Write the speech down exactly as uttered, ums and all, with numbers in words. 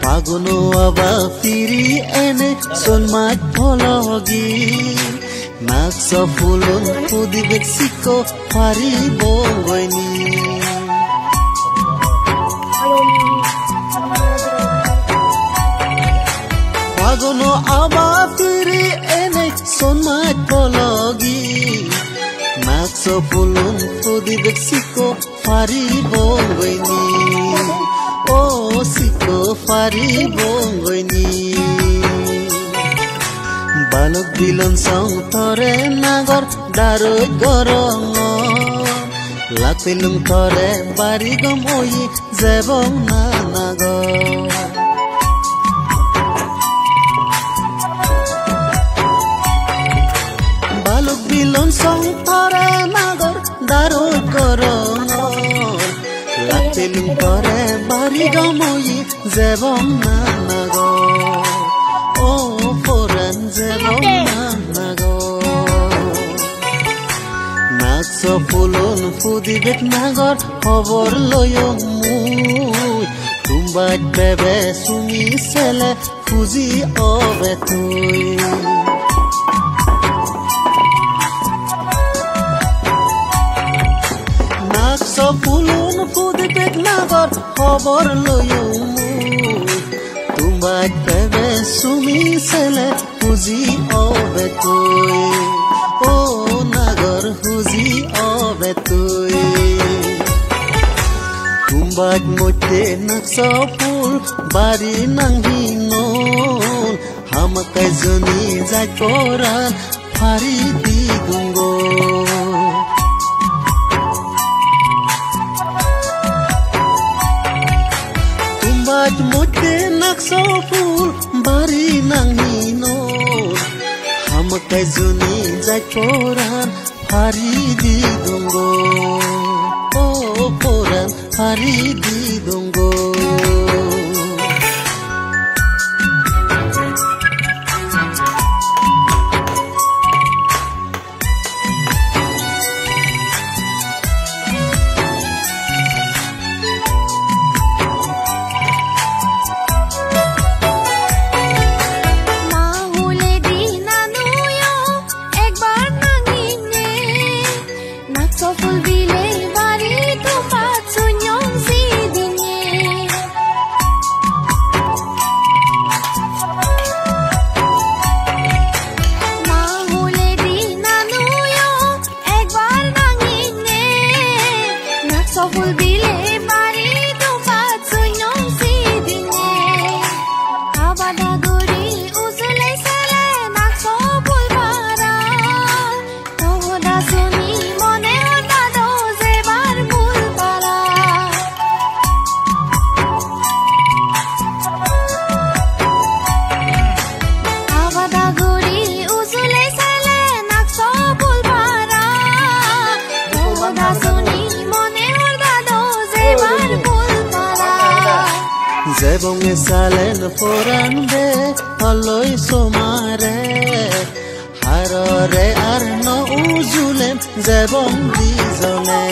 Paguno aba piri ene son maj pologi. Nakso pulun pudibek sikko paribongoi ni. Paguno aba piri ene son maj pologi. Nakso pulun pudibek sikko paribongoi ni, o sikko paribongoi ni. Balok bilon song tore nagor daroi gorongor, lak pelung tore bari gom oye jebong na nagor. Balok bilon song tore nagor daroi gorongor, lak pelung tore bari gom oye jebong na nagor. O poran jebong na nagor. Nakso pulun pudibek nagor hobor loyong mui. Tumbaj bebe sumi sele huji obe tui. Nakso pulun pudibek nagor hobor loyong mui. Tumbaj bebe sumi sele huji obe tui. O nagor huji obe tui. Tumbaj motte nakso pul bari nang hinon. Hamakkai juni jai poran pari di dungo. Tumbaj motte nakso pul bari nang hinon. Hamakkai juni jai poran pari di dungo. O poran pari di dungo. Ma hule di nanuyo ekbar nangine. Nakso pul bile bari tumbaj sunyong sidine. Ma hule di nanuyo ekbar nangine. Nakso pul bile bari tumbaj sunyong sidine. Abada guri ujule sele nakso pul bara. Tohoda suni mone hor dado jebar mul para. Abada guri ujule sele nakso pul para. Tohoda suni mone hor dado jebar mul para. Jebonge salen poran be aloi somare. Harore ar no ujulem jebong dijone.